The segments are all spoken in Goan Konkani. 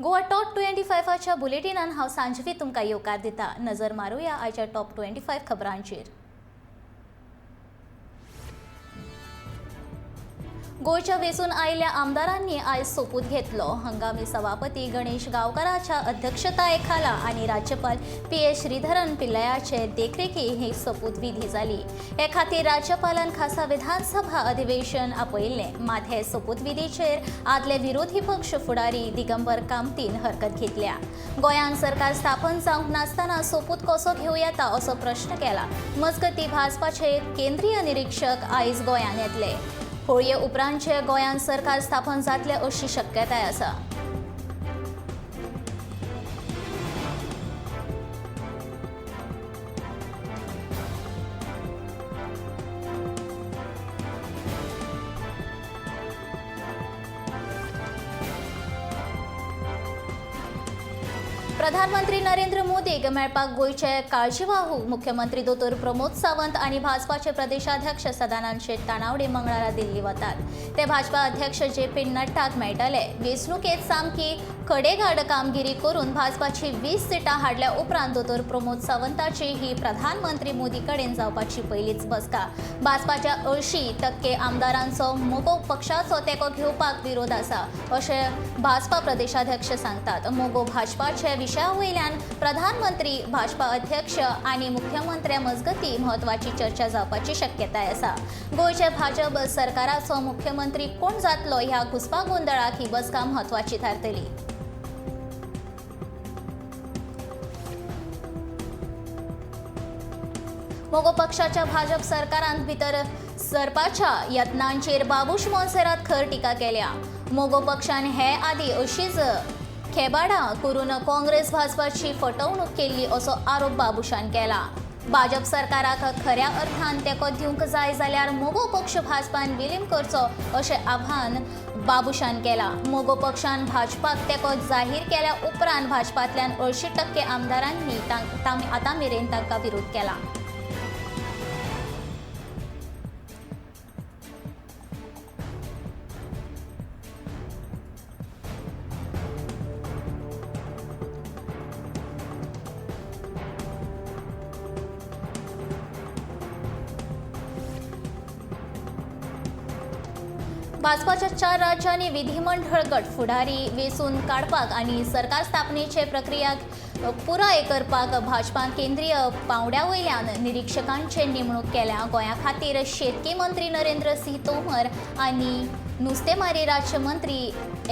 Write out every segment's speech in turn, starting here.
गोवा टॉप 25च्या बुलेटिनान हांव सांजवी तुमकां येवकार दिता. नजर मारुया आयच्या टॉप 25 खबरांचेर. गोंयच्या वेंचून आयिल्ल्या आमदारांनी आयज सोपूत घेतलो. हंगामी सभापती गणेश गांवकाराच्या अध्यक्षताये खाला आनी राज्यपाल पी.एस. श्रीधरन पिल्लयाचे देखरेखी ही सोपूतविधी जाली. हे खातीर राज्यपालान खासा विधानसभा अधिवेशन आपयिल्लें. मात हे सोपूतविधीचेर आदले विरोधी पक्ष फुडारी दिगंबर कामतीन हरकत घेतल्या. गोंयांत सरकार स्थापन जावंक नासतना सोपूत कसो घेवं येता असो प्रश्न केला. मजगतीं भाजपाचे केंद्रीय निरीक्षक आयज गोंयांत येतले. होळये उपरांतचे गोंयांत सरकार स्थापन जातले अशी शक्यताय आसा. प्रधानमंत्री नरेंद्र मोदीक मेळपाक गोंयचे काळजीवाहू मुख्यमंत्री दोतोर प्रमोद सावंत आनी भाजपाचे प्रदेशाध्यक्ष सदानंद शेट तानावडे मंगळारा दिल्ली वतात. ते भाजपा अध्यक्ष जे पी नड्डाक मेळटले. वेंचणुकेत सामकी खडेगाड कामगिरी करून भाजपाची 20 सिटां हाडल्या उपरांत दोतोर प्रमोद सावंताची ही प्रधानमंत्री मोदी कडेन जावपाची पयलीच बसका. भाजपाच्या 80% आमदारांचो मगो पक्षाचो तेंको घेवपाक विरोध आसा अशें भाजपा प्रदेशाध्यक्ष सांगतात. मगो भाजपाचे विशया वयल्यान प्रधानमंत्री, भाजपा अध्यक्ष आनी मुख्यमंत्र्या मजगतीं म्हत्वाची चर्चा जावपाची शक्यताय आसा. गोंयचे भाजप सरकाराचो मुख्यमंत्री कोण जातलो ह्या घुस्पागोंदळाक ही बसका म्हत्वाची थारतली. मगो पक्षाच्या भाजप सरकारांत भितर सरपाच्या यत्नांचेर बाबूश मोन्सेरात खर टिका केल्या. मगो पक्षान हे आदीं अशीच खेबाडां करून काँग्रेस भाजपाची फटवणूक केल्ली असो आरोप बाबूशान केला. भाजप सरकाराक खऱ्या अर्थान तेंको दिवंक जाय जाल्यार मगो पक्ष भाजपान विलीन करचो अशें आव्हान बाबूशान केला. मगो पक्षान भाजपाक तेंको जाहीर केल्या उपरांत भाजपांतल्यान 80% आमदारांनी आतां मेरेन तांकां विरोध केला. भाजपाच्या 4 राज्यांनी विधिमंडळ गट फुडारी वेंचून काडपाक आनी सरकार स्थापनेचे प्रक्रिया पुराय करपाक भाजपान केंद्रीय पांवड्या वयल्यान निरीक्षकांचे नेमणूक केल्या. गोंया खातीर शेतकी मंत्री नरेंद्र सिंह तोमर आनी नुस्तेमारी राज्यमंत्री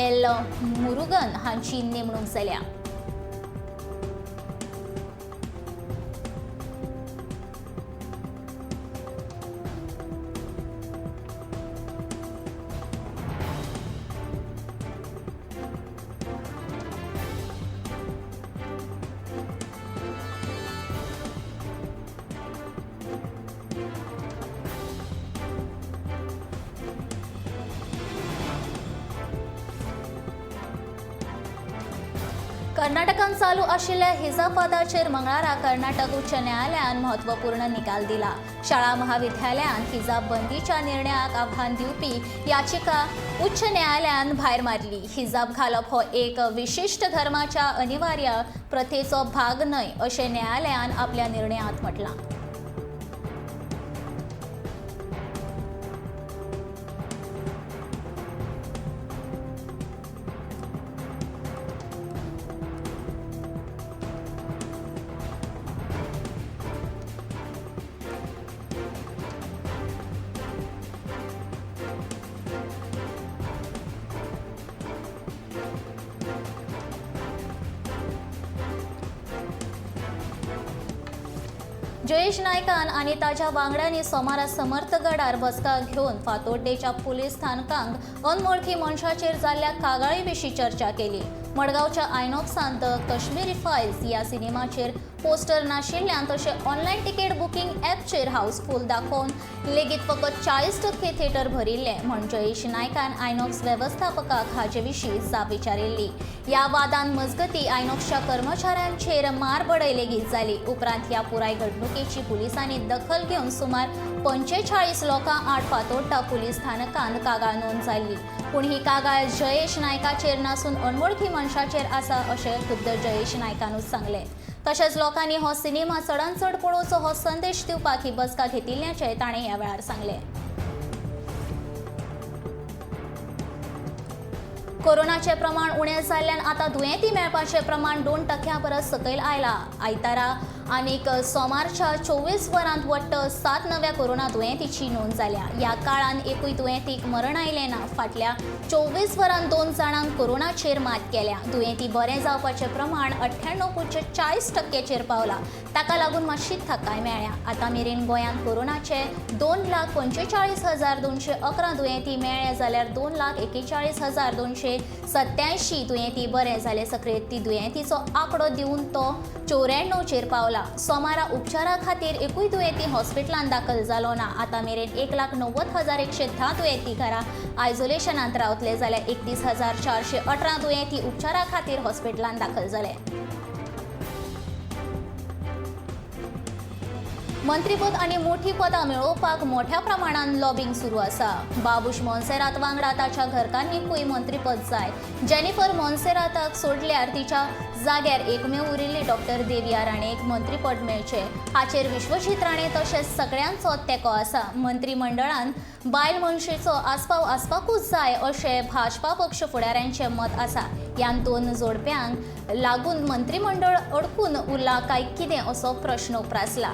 एल मुरुगन हांची नेमणूक जाल्या. कर्नाटकांत चालू आशिल्ल्या हिजाब वादाचेर मंगळारा कर्नाटक उच्च न्यायालयान म्हत्वपूर्ण निकाल दिला. शाळा महाविद्यालयांत हिजाब बंदीच्या निर्णयाक आव्हान दिवपी याचिका उच्च न्यायालयान भायर मारली. हिजाब घालप हो एक विशिश्ट धर्माच्या अनिवार्य प्रथेचो भाग न्हय अशें न्यायालयान आपल्या निर्णयांत म्हटलां. जयेश नायकान आनी ताच्या वांगड्यांनी सोमारा समर्थगडार बसका घेवन फातोड्डेच्या पुलीस स्थानकांक अनवळखी मनशाचेर जाल्ल्या कागाळी विशीं चर्चा केली. मडगांवच्या आयनॉक्सान the Kashmiri files ह्या सिनेमाचेर पोस्टर नाशिल्ल्यान तशें ऑनलायन तिकेट बुकींग ॲपचेर हाऊसफूल दाखोवन लेगीत फकत 40% थिएटर भरिल्लें म्हण जयेश नायकान आयनॉक्स वेवस्थापकाक हाचे विशीं जाप विचारिल्ली. ह्या वादान मजगतीं आयनॉक्सच्या कर्मचाऱ्यांचेर मारबडय लेगीत जाली. उपरांत ह्या पुराय घडणुकेची पुलिसांनी दखल घेवन सुमार 45 लोकां आड फातोड्डा पुलीस स्थानकांत कागाळ नोंद जाल्ली. पूण ही कागाळ जयेश नायकाचेर नासून अनवळखी मनशाचेर आसा अशें खुद्द जयेश नायकानूच सांगलें। तशेंच लोकांनी हो सिनेमा चडान चड पळोवचो हो संदेश दिवपाक ही बसका घेतिल्ल्याचें ताणें ह्या वेळार सांगलें। कोरोनाचे प्रमाण उणें जाल्ल्यान आतां दुयेंती मेळपाचें प्रमाण 2% परस सकयल आयलां। आयतारा आनीक सोमारच्या 24 वरांत वट्ट 7 नव्या कोरोना दुयेंतीची नोंद जाल्या। ह्या काळांत एकूय दुयेंतीक मरण आयलें ना। फाटल्या 24 वरांत 2 जाणांक कोरोनाचेर मात केल्या। दुयेंती बरें जावपाचें प्रमाण 98.40% पावलां। ताका लागून मातशी थाकाय मेळ्ळ्या। आतां मेरेन गोंयांत कोरोनाचे 2,45,211 दुयेंती मेळ्ळे जाल्यार 2,41,287 दुयेंती बरे जाले। सक्रिय दुयेंतीचो आंकडो दिवन तो 94चेर पावला। सोमारा उपचारा खातीर एकूय दुयेंती हॉस्पिटलांत दाखल जालो ना। आतां मेरेन 1,90,110 दुयेंती घरा आयसोलेशनांत रावतले जाल्यार 31,418 दुयेंती उपचारा खातीर हॉस्पिटलांत दाखल जाले। मंत्रीपद आनी मोठी पदां मेळोवपाक मोठ्या प्रमाणान लॉबिंग सुरू आसा। बाबूश मोन्सेरात वांगडा ताच्या घरकान्नीकूय मंत्रीपद जाय। जेनिफर मोन्सेराताक सोडल्यार तिच्या जाग्यार एकमेव उरिल्ली डॉक्टर देविया राणेक मंत्रीपद मेळचें हाचेर विश्वजीत राणे तशेंच सगळ्यांचो तेंको आसा। मंत्रीमंडळान बायल मनशेचो आस्पाव आसपाकूच जाय अशें भाजपा पक्ष फुडाऱ्यांचें मत आसा। ह्या 2 जोडप्यांक लागून मंत्रीमंडळ अडकून उरलां काय कितें असो प्रश्न उप्रासला।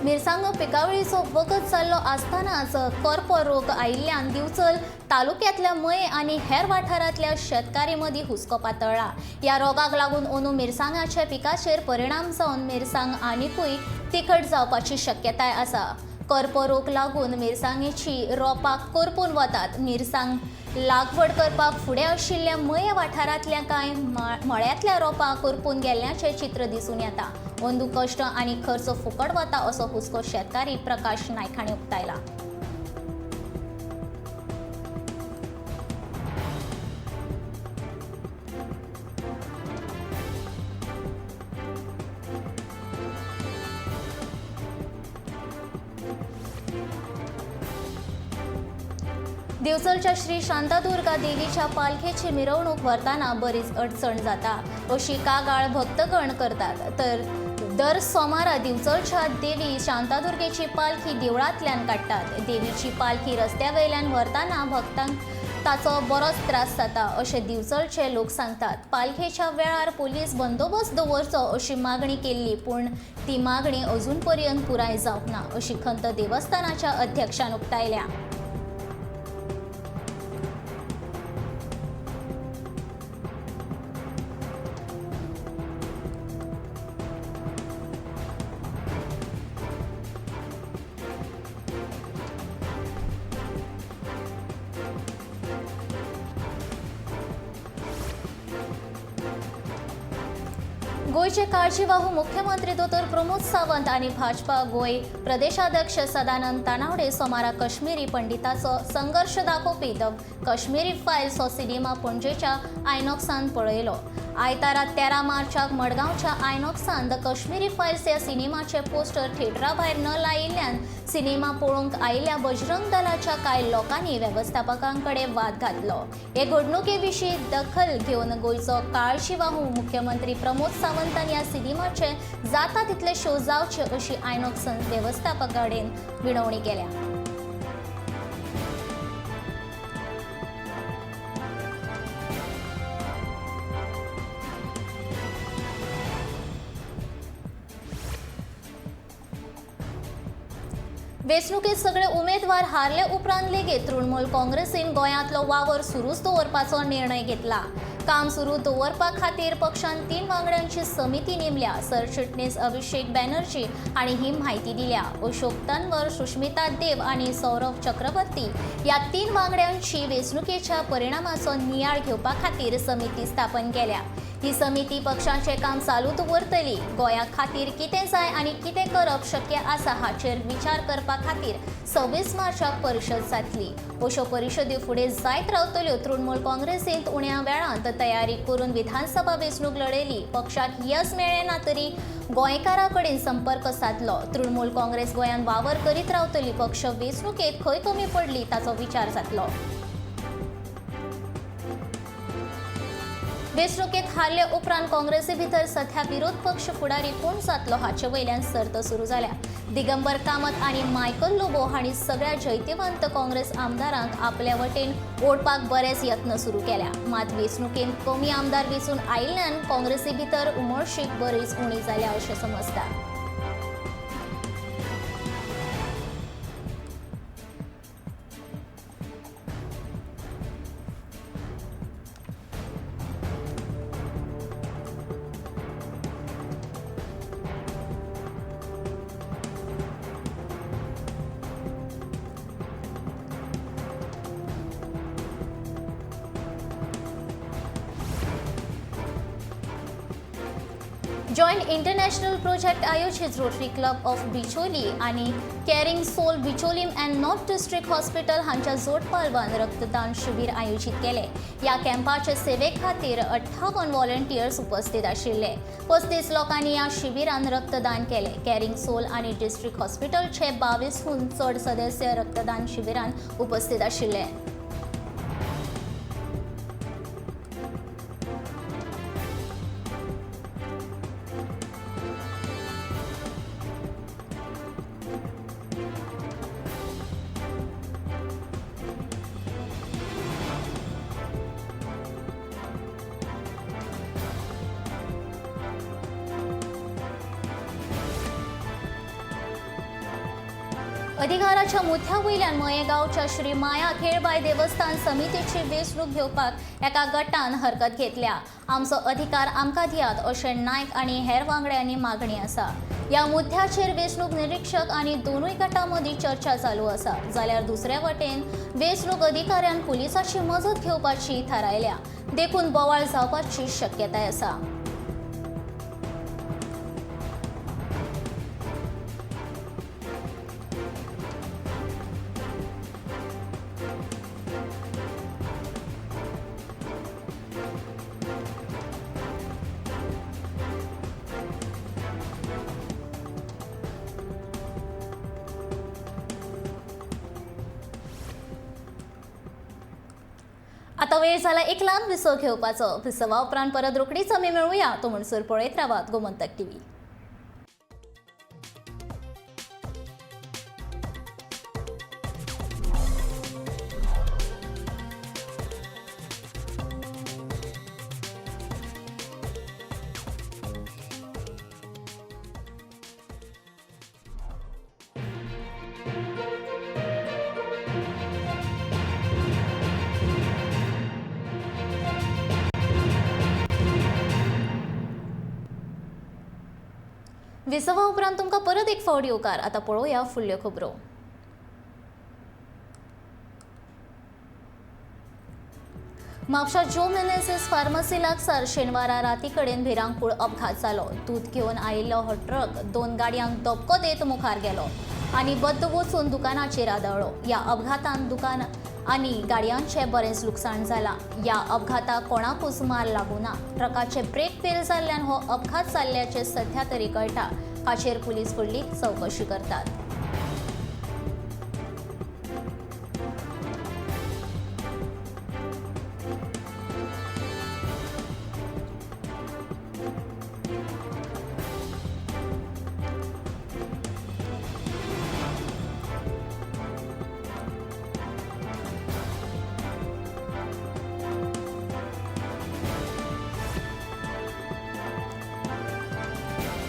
मिरसांग पिकावळीचो वगत जाल्लो आसतनाच करपो रोग आयिल्ल्यान दिवचल तालुक्यांतल्या मये आनी हेर वाठारांतल्या शेतकारी मदीं हुस्को पातळ्ळा। ह्या रोगाक लागून अंदू मिरसांगाच्या पिकाचेर परिणाम जावन मिरसांग आनिकूय तिखट जावपाची शक्यताय आसा। करपो रोग लागून मिरसांगेची रोपां करपून वतात। मिरसांग लागवड करपाक फुडें आशिल्ल्या मये वाठारांतल्या कांय मळ्यांतल्या रोपां करपून गेल्ल्याचें चित्र दिसून येता। अंदू कश्ट आनी खर्च फुकट वता असो हुस्को शेतकारी प्रकाश नायक हांणी उक्तायला। दिवचलच्या श्री शांतादुर्गा देवीच्या पालखेची मिरवणूक व्हरतना बरीच अडचण जाता अशी कागाळ भक्तगण करतात। तर दर सोमारा दिवचलच्या देवी शांतादुर्गेची पालखी देवळांतल्यान काडटात। देवीची पालखी रस्त्या वयल्यान व्हरतना भक्तांक ताचो बरोच त्रास जाता अशें दिवचलचे लोक सांगतात। पालखेच्या वेळार पोलीस बंदोबस्त दवरचो अशी मागणी केल्ली, पूण ती मागणी अजून पर्यंत पुराय जावंक ना अशी खंत देवस्थानाच्या अध्यक्षान उक्तायल्या। गोंयचे काळजीवाहू मुख्यमंत्री दोतोर प्रमोद सावंत आनी भाजपा गोंय प्रदेशाध्यक्ष सदानंद तानावडे सोमारा कश्मीरी पंडिताचो संघर्श दाखोवपी the Kashmiri files हो सिनेमा पणजेच्या आयनॉक्सान पळयलो। आयतारा 13 मार्चाक मडगांवच्या आयनॉक्सान the Kashmiri files ह्या सिनेमाचे पोस्टर थिएटरा भायर न लायिल्ल्यान सिनेमा पळोवंक आयिल्ल्या बजरंग दलाच्या कांय लोकांनी वेवस्थापकांकडे वाद घातलो। हे घडणुके विशीं दखल घेवन गोंयचो काळजीवाहू मुख्यमंत्री प्रमोद सावंतान ह्या सिनेमाचे जाता तितले शो जावचे अशी आयनॉक्स वेवस्थापका कडेन विनवणी केल्या। वेंचणुकेत सगळे उमेदवार हारले उपरांत लेगीत तृणमूल काँग्रेसीन गोंयांतलो वावर सुरूच दवरपाचो निर्णय घेतला। काम सुरू दवरपा खातीर पक्षान 3 वांगड्यांची समिती नेमल्या। सरचिटणीस अभिषेक बॅनर्जी हांणी ही म्हायती दिल्या। अशोक तन्वर, सुष्मिता देव आनी सौरभ चक्रवर्ती ह्या 3 वांगड्यांची वेंचणुकेच्या परिणामाचो नियाळ घेवपा खातीर समिती स्थापन केल्या। ही समिती पक्षाचें काम चालू दवरतली. गोंया खातीर कितें जाय आनी कितें करप शक्य आसा हाचेर विचार करपा खातीर 26 मार्चाक परिशद जातली. अश्यो परिशद्यो फुडें जायत रावतल्यो. तृणमूल काँग्रेसींत उण्या वेळांत तयारी करून विधानसभा वेंचणूक लढयली. पक्षाक येस मेळ्ळें ना तरी गोंयकारां कडेन संपर्क सादलो. तृणमूल काँग्रेस गोंयांत वावर करीत रावतली. पक्ष वेंचणुकेंत खंय कमी पडली ताचो विचार जातलो. वेंचणुकेंत हारले उपरांत काँग्रेसी भितर सध्या विरोध पक्ष फुडारी कोण जातलो हाचे वयल्यान सर्त सुरू जाल्या. दिगंबर कामत आनी मायकल लोबो हांणी सगळ्या जैतिवंत काँग्रेस आमदारांक आपल्या वटेन ओडपाक बरेच यत्न सुरू केल्या. मात वेंचणुकेंत कमी आमदार वेंचून आयिल्ल्यान काँग्रेसी भितर उमळशीक बरीच उणी जाल्या अशें समजता. जॉयंट इंटरनॅशनल प्रोजेक्ट आयोजित रोटरी क्लब ऑफ बिचोली आनी caring soul Bicholim and north district hospital हांच्या जोडपालवान रक्तदान शिबीर आयोजीत केले. ह्या कॅम्पाचे सेवे खातीर 58 व्हॉलंटियर्स उपस्थित आशिल्ले. 35 लोकांनी ह्या शिबिरान रक्तदान केले. कॅरिंग सोल आनी डिस्ट्रिक्ट हॉस्पिटलचे 22हून चड सदस्य रक्तदान शिबिरान उपस्थित आशिल्ले. अधिकाराच्या मुद्द्या वयल्यान मयेगांवच्या श्री माया खेळबाय देवस्थान समितीची वेंचणूक घेवपाक एका गटान हरकत घेतल्या. आमचो अधिकार आमकां दियात अशें नायक आनी हेर वांगड्यांनी मागणी आसा. ह्या मुद्द्याचेर वेंचणूक निरीक्षक आनी दोनूय गटां मदीं चर्चा चालू आसा. जाल्यार दुसऱ्या वटेन वेंचणूक अधिकाऱ्यान पुलिसाची मजत घेवपाची थारायल्या. देखून बोवाळ जावपाची शक्यताय आसा. आता वेळ झाला एक ल्हान विसव घेवपाचो. विसवा उपरांत परत रोखडीच आमी मेळुया. तो म्हणसर पळयत रावात गोमंतक टीव्ही. विसवा उपरांत तुमकां परत एक फावट येवकार. आतां पळोवया फुडल्यो खबरो. म्हापशा जो मेनेझीस फार्मसी लागसार शेनवारा राती कडेन भिरांकूळ अपघात जालो. दूद घेवन आयिल्लो हो ट्रक दोन गाडयांक धपको देत मुखार गेलो आनी बद्द वचून दुकानाचेर आदळ्ळो. ह्या अपघातान दुकान आनी गाडयांचें बरेंच लुकसाण जालां. ह्या अपघाताक कोणाकूच मार लागूं ना. ट्रकाचे ब्रेक फेल जाल्ल्यान हो अपघात जाल्ल्याचें सध्या तरी कळटा. हाचेर पुलीस फुडली चवकशी करतात.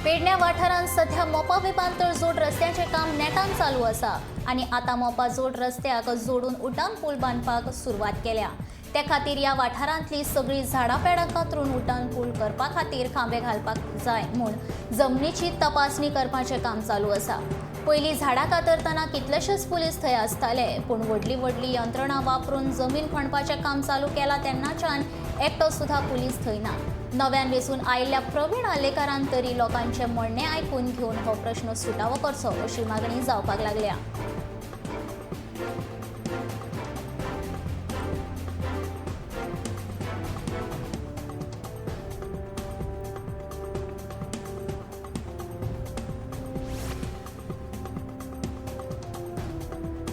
पेडण्या वाठारांत सध्या मोपा विमानतळ जोड रस्त्याचें काम नेटान चालू आसा आनी आतां मोपा जोड रस्त्याक जोडून उड्डाण पूल बांदपाक सुरवात केल्या. ते खातीर ह्या वाठारांतली सगळीं झाडां पेडां कातरून उड्डाण पूल करपा खातीर खांबे घालपाक जाय म्हूण जमनीची तपासणी करपाचें काम चालू आसा. पयलीं झाडां कातरतना कितलेशेच पुलीस थंय आसताले, पूण व्हडली व्हडली यंत्रणां वापरून जमीन खणपाचें काम चालू केलां तेन्नाच्यान एकटो सुद्दां पुलीस थंय ना. नव्यान वेंचून आयिल्ल्या प्रवीण आर्लेकारान तरी लोकांचें म्हणणें आयकून घेवन हो प्रश्न सुटावो करचो अशी मागणी जावपाक लागल्या.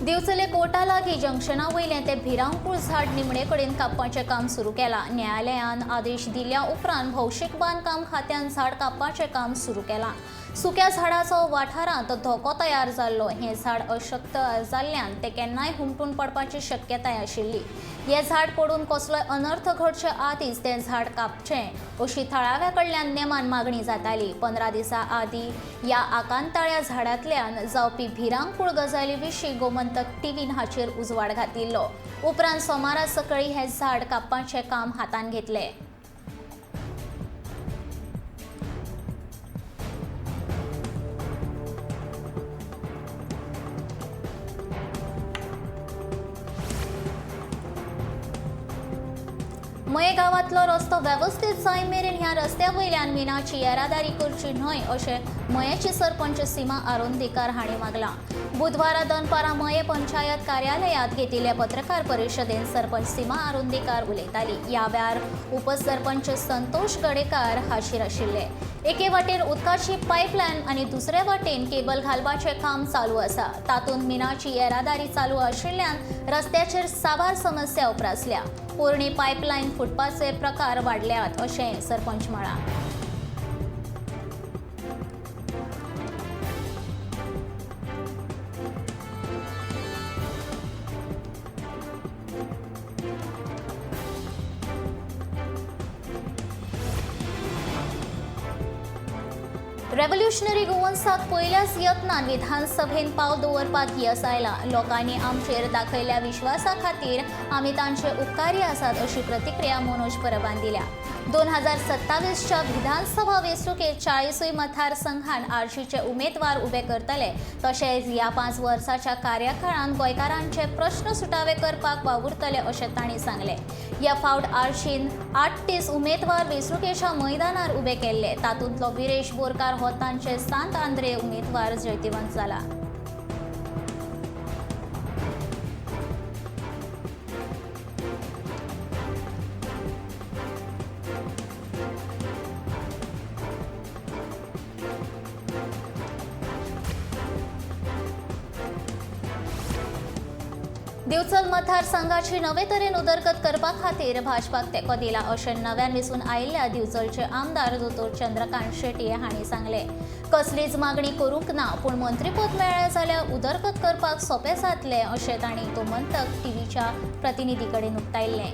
दिवचले कोर्टा लागीं जंक्शना वयलें तें भिरांकूळ झाड निमणे कडेन कापपाचें काम सुरू केलां. न्यायालयान आदेश दिल्या उपरांत भौशीक बांदकाम खात्यान झाड कापपाचें काम सुरू केलां. सुक्या झाडाचो वाठारांत धोको तयार जाल्लो. हें झाड अशक्त जाल्ल्यान तें केन्नाय हुमटून पडपाची शक्यताय आशिल्ली. हें झाड पडून कसलोय अनर्थ घडचे आदींच तें झाड कापचें अशी थळाव्या कडल्यान नेमान मागणी जाताली. 15 दिसां आदीं ह्या आकांताळ्या झाडांतल्यान जावपी भिरांकूळ गजाली विशीं गोमंतक टीव्हीन हाचेर उजवाड घातिल्लो. उपरांत सोमारा सकाळीं हें झाड कापपाचें काम हातांत घेतलें. मये गांवांतलो रस्तो वेवस्थीत जाय मेरेन ह्या रस्त्या वयल्यान मिनाची येरादारी करची न्हय अशें मयेची सरपंच सीमा आरोंदेकार हांणी मागलां. बुधवारा दनपारां मये पंचायत कार्यालयांत घेतिल्ल्या पत्रकार परिशदेंत सरपंच सीमा आरोंदेकार उलयताली. ह्या वेळार उपसरपंच संतोष गडेकार हाजीर आशिल्ले. एके वाटेन उदकाची पायपलायन आनी दुसरे वाटेन केबल घालपाचें काम चालू आसा. तातूंत मिनाची येरादारी चालू आशिल्ल्यान रस्त्याचेर साबार समस्या उप्रासल्या. पोरणी पायपलायन फुटपाचे प्रकार वाडल्यात अशें सरपंच म्हळां. रेव्होल्युशनरी गोवन्साक पयल्याच यत्नान विधानसभेन पावल दवरपाक येस आयला. लोकांनी आमचेर दाखयल्ल्या विश्वासा खातीर आमी तांचे उपकारी आसात अशी प्रतिक्रिया मनोज परबान दिल्या. 2027च्या विधानसभा वेंचणुकेत 40 मतदारसंघान आरजीचे उमेदवार उबे करतले. तशेंच ह्या 5 वर्साच्या कार्यकाळांत गोंयकारांचे प्रश्न सुटावे करपाक वावुरतले अशें तांणी सांगलें. ह्या फावट आरजीन 38 उमेदवार वेंचणुकेच्या मैदानार उबे केल्ले. तातूंतलो विरेश बोरकार हो तांचे सांत आंद्रे उमेदवार जैतिवंत जाला. दिवचल मतदारसंघाची नवे तरेन उदरगत करपा खातीर भाजपाक तेंको दिला अशें नव्यान वेंचून आयिल्ल्या दिवचलचे आमदार दोतोर चंद्रकांत शेट्ये हांणी सांगलें. कसलीच मागणी करूंक ना, पूण मंत्रीपद मेळ्ळें जाल्यार उदरगत करपाक सोंपें जातलें अशें तांणी गोमंतक टीव्हीच्या प्रतिनिधी कडेन उक्तायल्लें.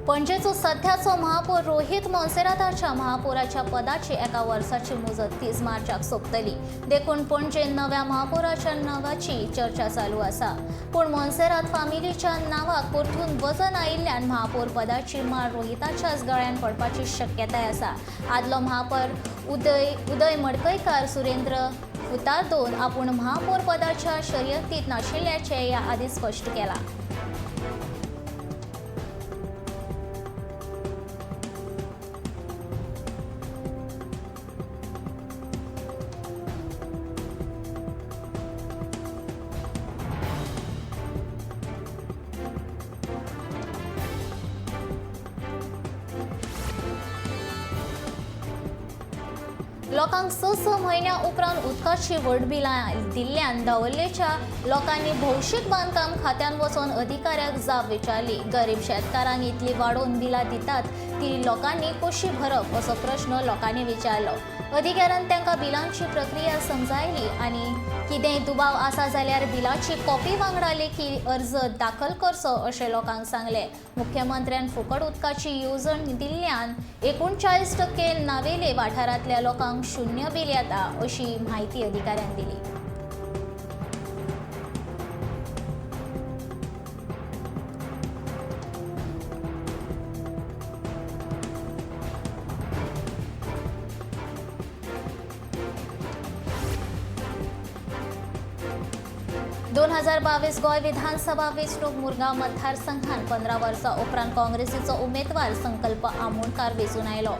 पणजेचो सध्याचो महापौर रोहित मोन्सेराताच्या महापौराच्या पदाची एका वर्साची मुजत 30 मार्चाक सोंपतली. देखून पणजेन नव्या महापौराच्या नांवाची चर्चा चालू आसा. पूण मोन्सेरात फामिलीच्या नांवाक परतून वजन आयिल्ल्यान महापौर पदाची मार रोहिताच्याच गळ्यान पडपाची शक्यताय आसा. आदलो महापौर उदय मडकयकार सुरेंद्र फुतारदोन आपूण महापौर पदाच्या शर्यतीत नाशिल्ल्याचें ह्या आदीं स्पश्ट केलां. लोकांक 6-6 म्हयन्या उपरांत उदकाची व्हड बिलां दिल्ल्यान दवर्लेच्या लोकांनी भौशीक बांदकाम खात्यान वचून अधिकाऱ्याक जाप विचारली. गरीब शेतकारांक इतली वाडोवन बिलां दितात ती लोकांनी कशी भरप असो प्रश्न लोकांनी विचारलो. अधिकाऱ्यान तांकां बिलांची प्रक्रिया समजायली आनी कितेंय दुबाव आसा जाल्यार बिलाची कॉपी वांगडा लेखी अर्ज दाखल करचो अशें लोकांक सांगलें. मुख्यमंत्र्यान फुकट उदकाची येवजण दिल्ल्यान 39% नावेले वाठारांतल्या लोकांक शून्य बिल येता अशी म्हायती अधिकाऱ्यान दिली. 2022 गोंय विधानसभा वेंचणूक मुरगांव मतदारसंघात 15 वर्सां उपरांत काँग्रेसीचो उमेदवार संकल्प आमोणकार वेंचून आयलो.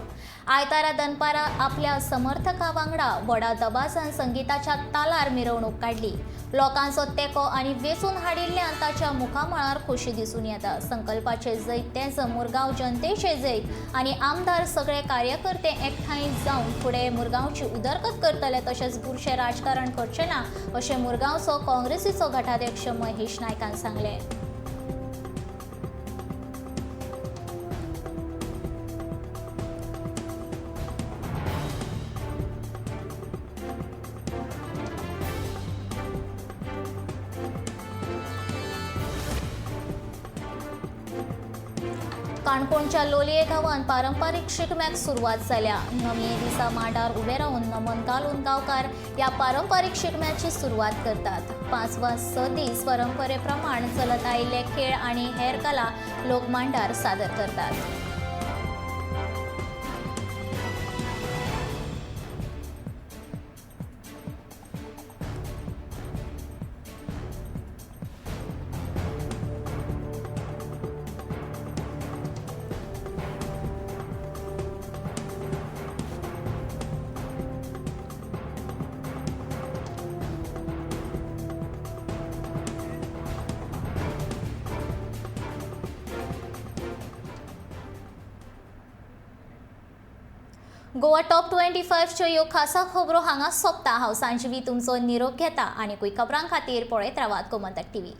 आयतारा दनपारा आपल्या समर्थकां वांगडा व्हडा दबाजान संगीताच्या तालार मिरवणूक काडली. लोकांचो तेंको आनी वेंचून हाडिल्ल्यान ताच्या मुखामळार खोशी दिसून येता. संकल्पाचे जैत तेंच मुरगांव जनतेचे जैत आनी आमदार सगळे कार्यकर्ते एकठांय जावन फुडें मुरगांवची उदरगत करतले तशेंच बुरशें राजकारण करचे ना अशें मुरगांवचो काँग्रेसीचो गटाध्यक्ष महेश नायकान सांगलें. काणकोणच्या लोलये गांवांत पारंपारीक शिगम्याक सुरवात जाल्या. नवये दिसा मांडार उबे रावन नमन घालून गांवकार ह्या पारंपारीक शिगम्याची सुरवात करतात. 5 वा 6 दीस परंपरे प्रमाण चलत आयिल्ले खेळ आनी हेर कला लोक मांडार सादर करतात. गोवा टॉप 25च्यो ह्यो खासा खबरो हांगा सोंपता. हांव सांजवी तुमचो निरोप घेता आनी खबरां खातीर पळयत रावात गोमंतक टीव्ही.